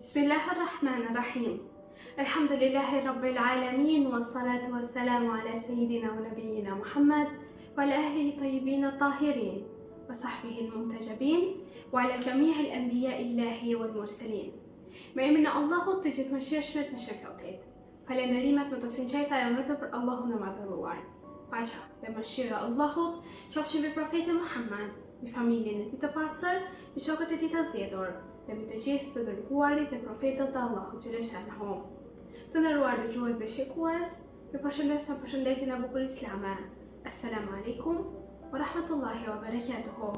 Bismillahir Rahmanir Rahim. Elhamdulillahi Rabbil Alamin wa salatu wa salamu ala sayyidina wa nabiyyina Muhammad wa ala ahlihi tayyibin tahirin wa sahbihi al-muntajabin wa ala jami'i al-anbiya illahi wal mursalin. Me emrin e Allahut të gjithëmëshirshmit mëshirëplotit. Falënderimet më të sinqerta janë vetëm për Allahun e Madhëruar. Paqja dhe mëshira e Allahut qofshin mbi profetin Muhammed, mbi familjen e tij të pastër, mbi shokët e tij të zgjedhur dhe mbi të gjithë të dërguarit dhe profetët e Allahut xheleshanuhu. Të nderuar dëgjues dhe shikues, ju përshëndes me përshëndetjen e bukur islame. Assalamu alaikum wa rahmatullahi wa barakatuhu.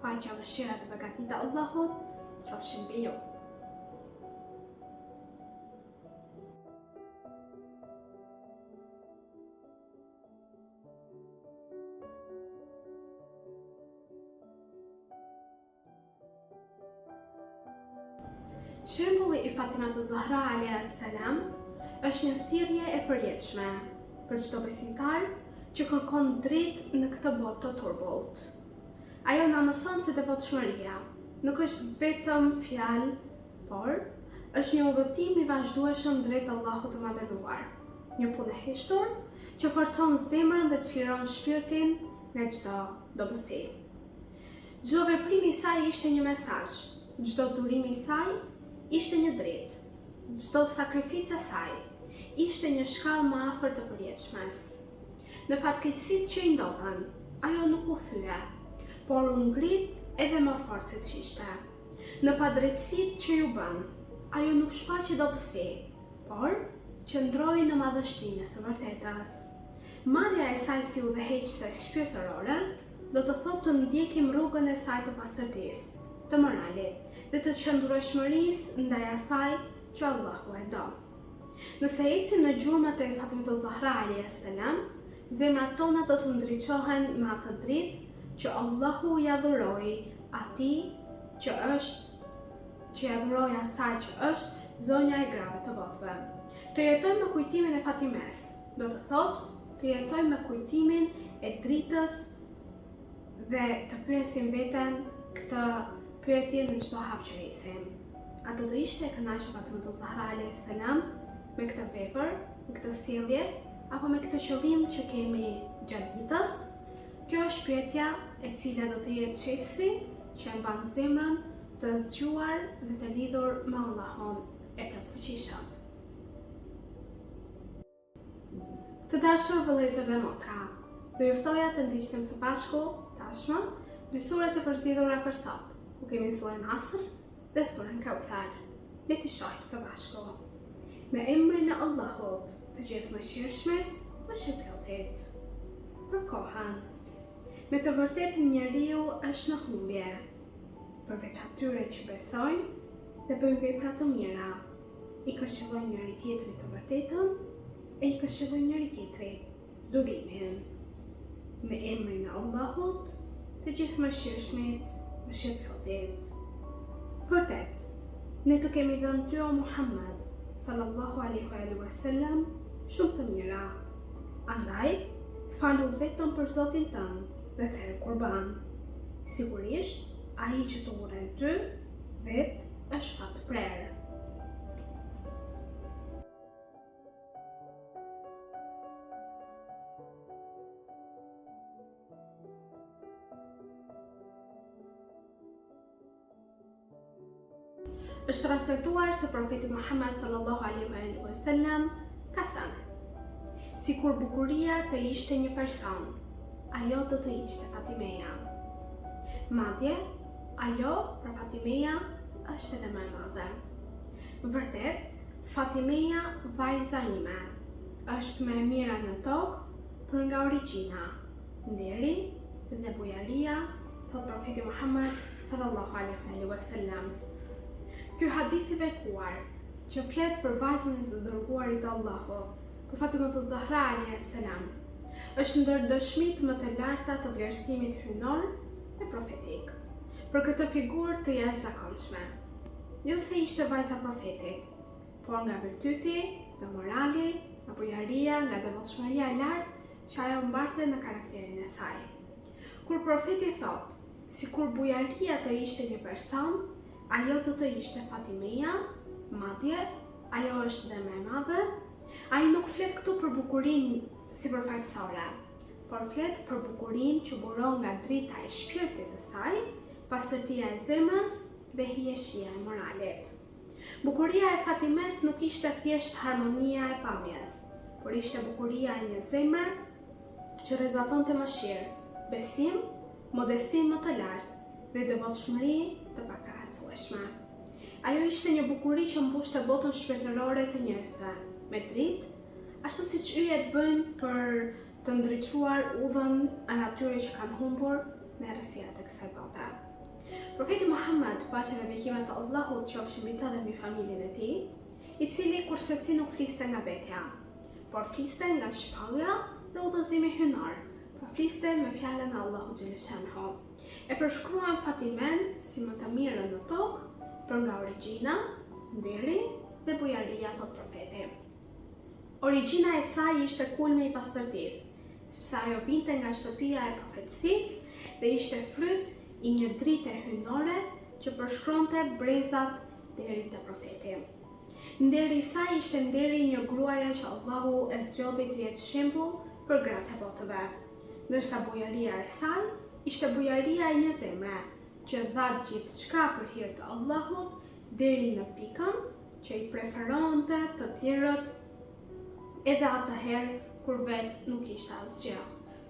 Paqja, mëshira dhe begatitë e Allahut qofshin mbi ju. Shembulli i Fatimatu Zahra alejha selam është një thirrje e përjetshme për çdo besimtar që kërkon dritë në këtë botë të turbullt. Ajo na mëson se devotshmëria nuk është vetëm fjalë Por, është një udhëtim i vazhdueshëm drejt Allahut të Madhëruar, një punë e heshtur që forcon zemrën dhe çliron shpirtin nga çdo dobësi. Çdo veprim i saj ishte një mesazh, çdo durim i saj ishte një dritë, çdo sakrificë e saj ishte një shkallë më afër të përjetshmes. Në fatkeqësitë që i ndodhën, ajo nuk u thye, por u ngrit edhe më fort se ç'ishte. Në padrejtësitë që iu bënë, ajo nuk shfaqi dobësi, por qëndroi në madhështinë e së vërtetës. Marrja e saj si udhëheqëse shpirtërore do të thotë të ndjekim rrugën e saj të pastërtisë, të moralit dhe të qëndrueshmërisë ndaj asaj që Allahu e do. Nëse ecim në gjurmët e Fatimatu Zahra alejha selam, zemrat tona do të ndriçohen me atë dritë që Allahu ia dhuroi atij që është që ia dhuroi asaj që është zonja e grave të botëve. Të jetojmë me kujtimin e Fatimes, do të thotë të jetojmë me kujtimin e dritës dhe të pyesim veten këtë pyetje në çdo hap që ecim. A do të ishte e kënaqur Fatimatu Zahra alayhis salam me këtë vepër, me këtë sjellje apo me këtë qëllim që kemi gjatë ditës? Kjo është pyetja e cila do të jetë çelësi që e mban zemrën të zgjuar dhe të lidhur me Allahun e plotfuqishëm. Të dashur vëllezër dhe motra, do ju ftoja të ndiqnim së bashku tashmë dy suret e përzgjedhura për sot, ku kemi suren Asr dhe suren Kauthar. Le t'i shohim së bashku. Me emrin e Allahut, të gjithëmëshirshmit, mëshirëplotit. Për kohën. Me të vërtetë njeriu është në humbje, përveç atyre që besojnë dhe bëjnë vepra të mira. I këshillojnë njëri-tjetrit të vërtetën e i këshillojnë njëri-tjetrit durimin. Me emrin e Allahut, të gjithëmëshirshmit, mëshirëplotit. Vërtet, ne të kemi dhënë ty o Muhammed, sallallahu alaihi wa sallam, shumë të mira. Andaj, falu vetëm për Zotin tënd dhe ther kurban. Sigurisht, ai që të urren ty, vetë është fatprerë. Është transmetuar se profeti Muhammed sallallahu alaihi wa sallam ka thënë: Sikur bukuria të ishte një person, ajo do të ishte Fatimeja. Madje, ajo, pra Fatimeja, është edhe më e madhe. Vërtet, Fatimeja, vajza ime, është më e mira në tokë për nga origjina, nderi dhe bujaria, thotë profeti Muhammed sallallahu alaihi wa sallam. Ky hadith i bekuar që flet për vajzën e të dërguarit të Allahut, për Fatimatu Zahra alaihi salam, është ndër dëshmitë më të larta të vlerësimit hyjnor dhe profetik për këtë figurë të jashtëzakonshme. Jo se ishte vajza e profetit, por nga virtyti, nga morali, nga bujaria, nga devotshmëria e lartë që ajo mbarte në karakterin e saj. Kur profeti thotë, sikur bujaria të ishte një person, ajo do të ishte Fatimeja. Madje, ajo është dhe më e madhe? Ai nuk flet këtu për bukurinë sipërfaqësore, por flet për bukurinë që buron nga drita e shpirtit të saj, pastërtia e zemrës dhe hijeshia e moralit. Bukuria e Fatimes nuk ishte thjesht harmonia e pamjes, por ishte bukuria e një zemre që rrezatonte mëshirë, besim, modestinë më të lartë dhe devotshmëri të pakrahasueshme. Ajo ishte një bukuri që mbushte botën shpirtërore të njerëzve me dritë, ashtu siç yjet bëjnë për të ndriçuar udhën e atyre që kanë humbur në errësirat e kësaj bote. Profeti Muhammed, paqja dhe bekimet e Allahut qofshin mbi të dhe mbi familjen e tij, i cili kurrsesi nuk fliste nga vetja, por fliste nga shpallja dhe udhëzimi hyjnor, pra fliste me fjalën e Allahut xheleshanuhu. E përshkruan Fatimen si më të mirën në tokë, për nga origjina, nderi dhe bujaria, thotë profeti. Origjina e saj ishte kulmi i pastërtisë, sepse ajo vinte nga shtëpia e profetësisë dhe ishte fryt i një drite hyjnore që përshkronte brezat deri te profeti. Nderi i saj ishte nderi i një gruaje që Allahu e zgjodhi të jetë shembull për gratë e botëve, ndërsa bujaria e saj ishte bujaria e një zemre që dha gjithçka për hir të Allahut deri në pikën që i preferonte të tjerët edhe atëherë kur vetë nuk ishte asgjë.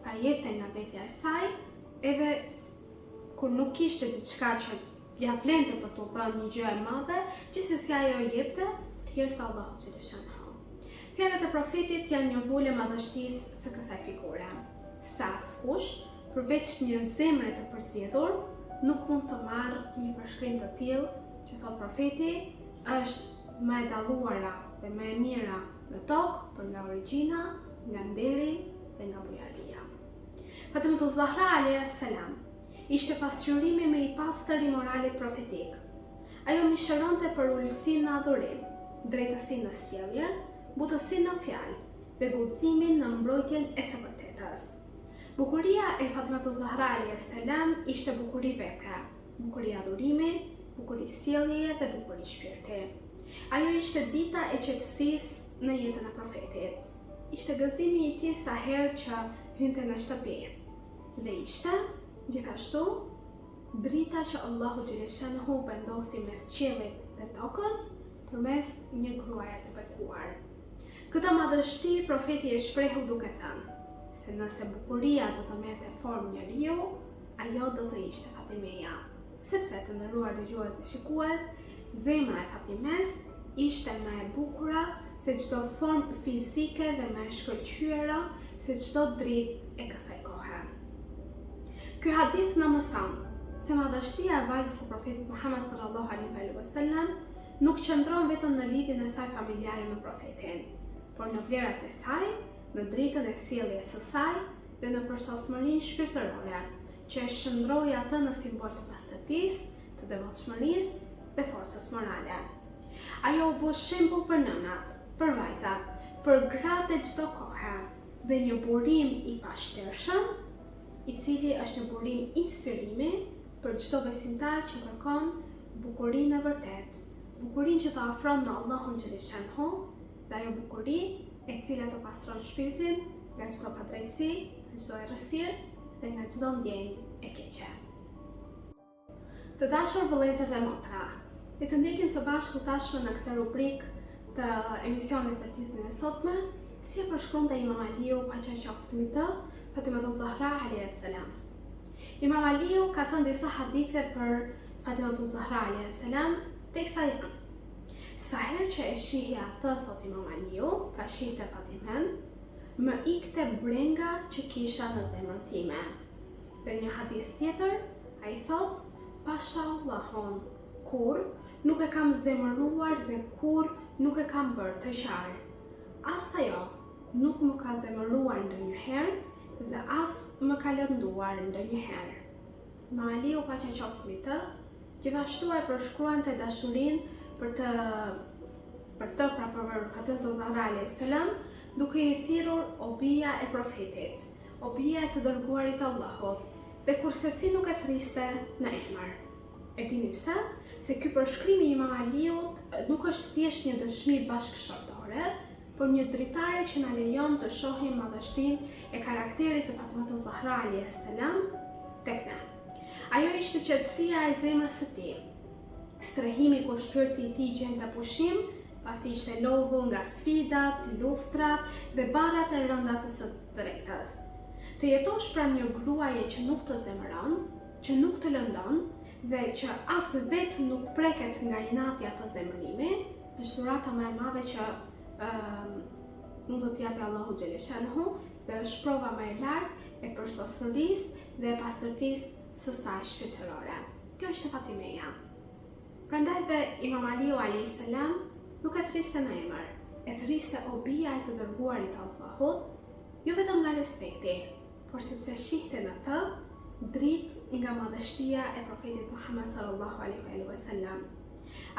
Pra jepte nga vetja e saj edhe kur nuk kishte diçka që ia vlente për t'u dhënë një gjë e madhe, gjithsesi ajo jepte për hir të Allahut xheleshanuhu. Fjalët e profetit janë një vulë e madhështisë së kësaj figure, sepse askush, përveç një zemre të përzgjedhur, nuk mund të marrë një përshkrim të tillë që thotë profeti është më e dalluara dhe më e mira në tokë për nga origjina, nga nderi dhe nga bujaria. Fatimatu Zahra alejha selam ishte pasqyrimi më i pastër i moralit profetik. Ajo mishëronte përulësinë në adhurim, drejtësinë në sjellje, butësinë në fjalë dhe guximin në mbrojtjen e së vërtetës. Bukuria e Fatimatu Zahra alejha selam ishte bukuri vepre, bukuri adhurimi, bukuri sjelljeje dhe bukuri shpirti. Ajo ishte dita e qetësisë në jetën e profetit. Ishte gëzimi i tij sa herë që hynte në shtëpi. Dhe ishte, gjithashtu, drita që Allahu xheleshanuhu vendosi mes qiellit dhe tokës përmes një gruaje të bekuar. Këtë madhështi profeti e shprehu duke thënë se nëse bukuria do të merrte formë njeriu, ajo do të ishte Fatimeja. Sepse të nderuar dëgjues dhe shikues, zemra e Fatimes ishte më e bukura se çdo formë fizike dhe më e shkëlqyera se çdo dritë e kësaj kohe. Ky hadith na mëson se madhështia e vajzës së profetit Muhammed sallallahu alaihi wasallam nuk qëndron vetëm në lidhjen e saj familjare me profetin, por në vlerat e saj, në dritën e sjelljes së saj dhe në përsosmërinë shpirtërore, që e shndërroi atë në simbol të pastërtisë, të devotshmërisë dhe forcës morale. Ajo u bë shembull për nënat, për vajzat, për gratë e çdo kohe dhe një burim i pashtershëm, i cili është një burim inspirimi për çdo besimtar që kërkon bukurinë e vërtetë, bukurinë që të afron me Allahun xheleshanuhu dhe ajo bukuri e cila të pastron shpirtin nga çdo padrejtësi, nga çdo errësirë dhe nga çdo ndjenjë e keqe. Të dashur vëllezër dhe motra, le të ndjekim së bashku tashmë në këtë rubrikë të emisionit për ditën e sotme, si e përshkruante Imam Aliu, paqja qoftë mbi të, Fatimatu Zahra alayhis salam. Imam Aliu ka thënë disa hadithe për Fatimatu Zahra alayhis salam, teksa janë Sa herë që e shihja atë, thotë Imam Aliu, pra shihte Fatimen, më ikte brenga që kisha në zemrën time. Dhe një hadith tjetër, ai thotë, pasha Allahun, kurrë nuk e kam zemëruar dhe kurrë nuk e kam bërë të qarë. As ajo nuk më ka zemëruar ndonjëherë dhe as më ka lënduar ndonjëherë. Imam Aliu paqja qoftë mbi të, gjithashtu e përshkruante dashurinë për të për të pra për Fatimatu Zahra alayhis salam, duke i thirrur o bija e profetit, o bija e të dërguarit të Allahut, dhe kurrsesi nuk e thërriste në emër. E dini pse? Se ky përshkrim i Imam Aliut nuk është thjesht një dëshmi bashkëshortore, por një dritare që na lejon të shohim madhështinë e karakterit të Fatimatu Zahra alejha selam tek ne. Ajo ishte qetësia e zemrës së tij, strehimi ku shpirti i tij gjente pushim, pasi ishte lodhur nga sfidat, luftrat dhe barrat e rënda të së drejtës. Të jetosh pranë një gruaje që nuk të zemëron, që nuk të lëndon dhe që as vetë nuk preket nga inati apo zemërimi, është dhurata më e madhe që uh, mund të t'japi Allahu xheleshanuhu dhe është prova më e lartë e përsosërisë dhe e pastërtisë së saj shpirtërore. Kjo ishte Fatimeja. Prandaj dhe Imam Aliu alayhis salam nuk e thërriste në emër, e thërriste o bija e të dërguarit të Allahut, jo vetëm nga respekti, por sepse shihte në të dritë nga madhështia e profetit Muhammed sallallahu alaihi wasallam.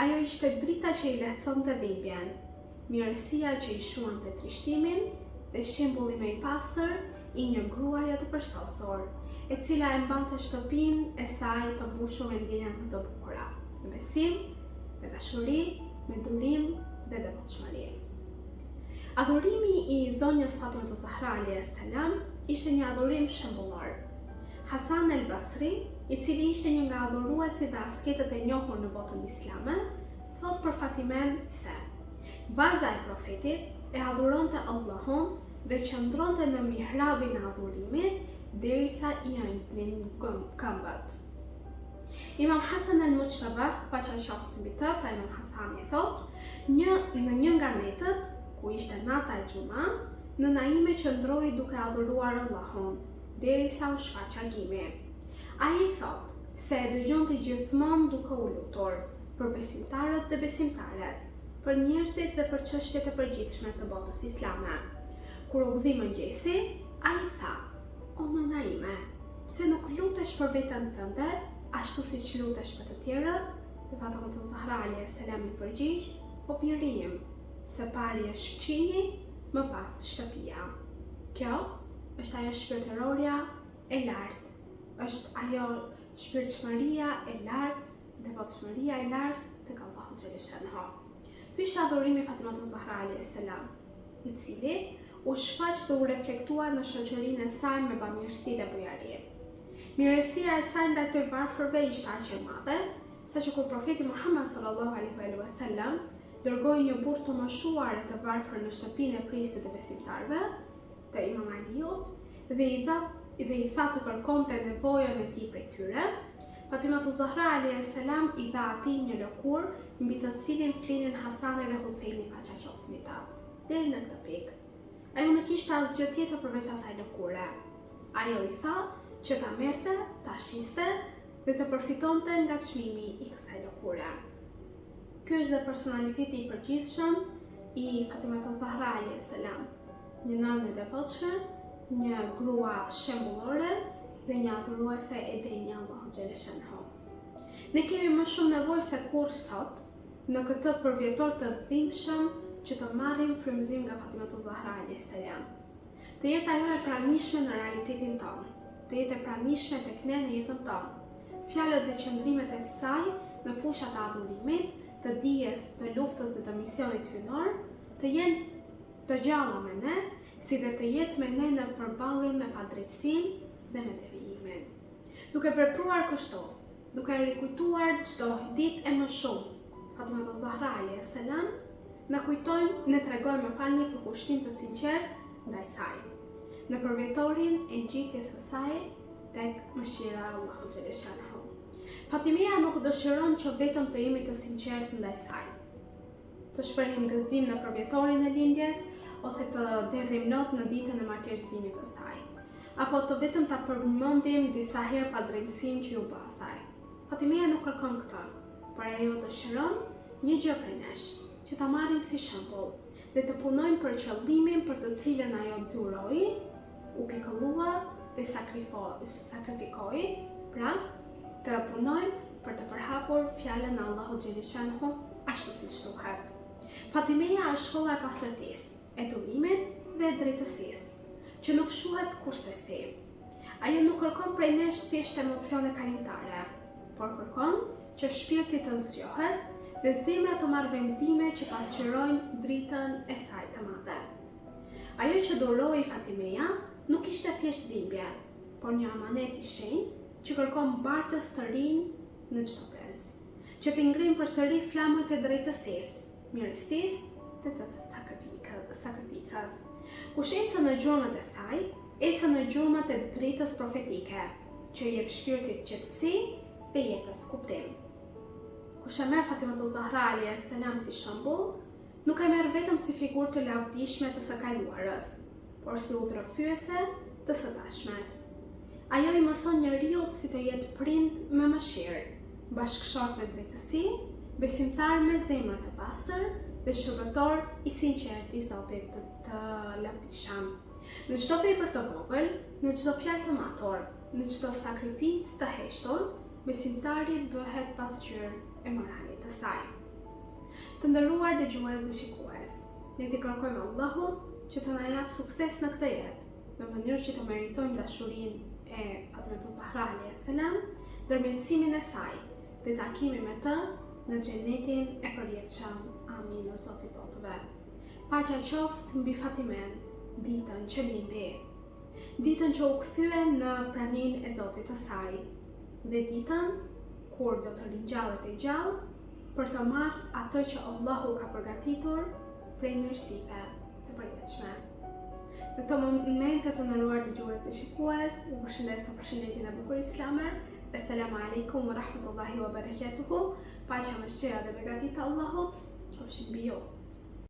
Ajo ishte drita që i lehtësonte dhimbjen, mirësia që i shuante trishtimin dhe shembulli më i pastër i një gruaje të përsosur, e cila e mbante shtëpinë e saj të mbushur me ndjenjat më të bukura, me besim, me dashuri, me durim dhe devotshmëri. Adhurimi i zonjës Fatimatu Zahra alejha selam ishte një adhurim shembullor. Hasan el Basri, i cili ishte një nga adhuruesit dhe asketët e njohur në botën islame, thotë për Fatimen se vajza e profetit e adhuronte Allahun dhe qëndronte në mihrabin e adhurimit derisa i ënjtnin këmbët. Imam Hasan el Mujtaba, paqja qoftë mbi të, pra Imam Hasani thotë, një në një nga netët, ku ishte nata e xhuma, nëna ime qëndroi duke adhuruar Allahun, derisa u shfaq agimi. Ai thotë se e dëgjonte gjithmonë duke u lutur për besimtarët dhe besimtaret, për njerëzit dhe për çështjet e përgjithshme të botës islame. Kur u gdhi mëngjesi, ai tha, O nëna ime, pse nuk lutesh për veten tënde, ashtu siç lutesh për të tjerët? Dhe Fatimatu Zahra alejha selam iu përgjigj, O biri im, së pari është fqinji, më pas shtëpia. Kjo është ajo shpirtërorja e lartë, është ajo shpirtshmëria e lartë, devotshmëria e lartë tek Allahu xheleshanuhu. Ky ishte adhurimi i Fatimatu Zahra alejha selam, i cili u shfaq dhe u reflektua në shoqërinë e saj me bamirësi dhe bujari. Mirësia e saj ndaj të varfërve ishte aq e madhe, saqë kur profeti Muhammed sallallahu alaihi wasallam dërgoi një burrë të moshuar e të varfër në shtëpinë e prijësit të besimtarëve, të Imam Aliut dhe i dha dhe i tha të kërkonte nevojën e tij prej tyre, Fatimatu Zahra alejha selam i dha atij një lëkurë mbi të cilin flinin Hasani dhe Huseini paqja qoftë mbi ta. Deri në këtë pikë. Ajo nuk kishte asgjë tjetër përveç asaj lëkure. Ajo i tha që ta merrte, ta shiste dhe të përfitonte nga çmimi i kësaj lëkure. Ky është dhe personaliteti i përgjithshëm i Fatimatu Zahra alejha selam. Një nënë e devotshme, një grua shembullore dhe një adhuruese e denjë e Allahut xheleshanuhu. Ne kemi më shumë nevojë se kurrë sot në këtë përvjetor të dhimbshëm që të marrim frymëzim nga Fatimatu Zahra alejha selam. Të jetë ajo e pranishme në realitetin tonë, të jetë e pranishme tek ne në jetën tonë. Fjalët dhe qëndrimet e saj në fushat e adhurimit, të dijes, të luftës dhe të misionit hyjnor, të jenë të gjalla me ne, si dhe të jetë me ne në përballjen me padrejtësinë dhe me devijimin. Duke vepruar kështu, duke e rikujtuar çdo ditë e më shumë Fatimatu Zahra alejha selam, na kujtojmë, ne tregojmë, më falni, përkushtim të sinqertë ndaj saj. Në përvjetorin e ngjitjes së saj tek mëshira e Allahut xheleshanuhu. Fatimeja nuk dëshiron që vetëm të jemi të sinqertë ndaj saj. të shprehim gëzim në përvjetorin e lindjes ose të derdhim lot në ditën e martirizimit të saj, apo të vetëm ta përmendim disa herë padrejtësinë që iu bë asaj. Fatimeja nuk kërkon këtë, por ajo dëshiron një gjë prej nesh, që ta marrim si shembull dhe të punojmë për qëllimin për të cilën ajo duroi, u pikëllua dhe sakrifikoi, pra të punojmë për të përhapur fjalën e Allahut xheleshanuhu ashtu siç duhet. Fatimeja është shkolla e pastërtisë, e durimit dhe e drejtësisë, që nuk shuhet kurrsesi. Ajo nuk kërkon prej nesh thjesht emocione kalimtare, por kërkon që shpirti të zgjohet dhe zemra të marrë vendime që pasqyrojnë dritën e saj të madhe. Ajo që duroi Fatimeja nuk ishte thjesht dhimbje, por një amanet i shenjtë që kërkon bartës të rinj në çdo brez, që t'i ngrenë përsëri flamujt e drejtësisë, mirësisë dhe të sakrificës. Kush ecën në gjurmët e saj, ecën në gjurmët e dritës profetike, që i jep shpirtit qetësi dhe jetës kuptim. Kush e merr Fatimatu Zahra alejha selam si shembull, nuk e merr vetëm si figurë të lavdishme të së kaluarës, por si udhërrëfyese të së tashmes. Ajo i mëson njeriut si të jetë prind me mëshirë, bashkëshort me drejtësi, besimtar me zemër të pastër dhe shërbëtor i sinqertë i Zotit të, të lavdishëm. Në çdo vepër të vogël, në çdo fjalë të matur, në çdo sakrificë të heshtur, besimtari bëhet pasqyrë e moralit të saj. Të nderuar dëgjues dhe shikues, le t'i kërkojmë Allahut që të na japë sukses në këtë jetë, në mënyrë që të meritojmë dashurinë e Fatimatu Zahra alejha selam, ndërmjetësimin e saj dhe takimin me të në xhenetin e përjetshëm. Amin o Zot i botëve. Paqja qoftë mbi Fatimen, ditën që lindi. Ditën që u kthye në praninë e Zotit të saj dhe ditën kur do të ringjallet e gjallë për të marrë atë që Allahu ka përgatitur prej mirësive të përjetshme. Në këto momente të nderuar dëgjues dhe shikues, ju përshëndes me përshëndetjen e bukur islame. Esselamu alaikum wa rahmatullahi wa barakatuhu. Paqja, mëshira dhe begatitë e Allahut qofshin mbi ju.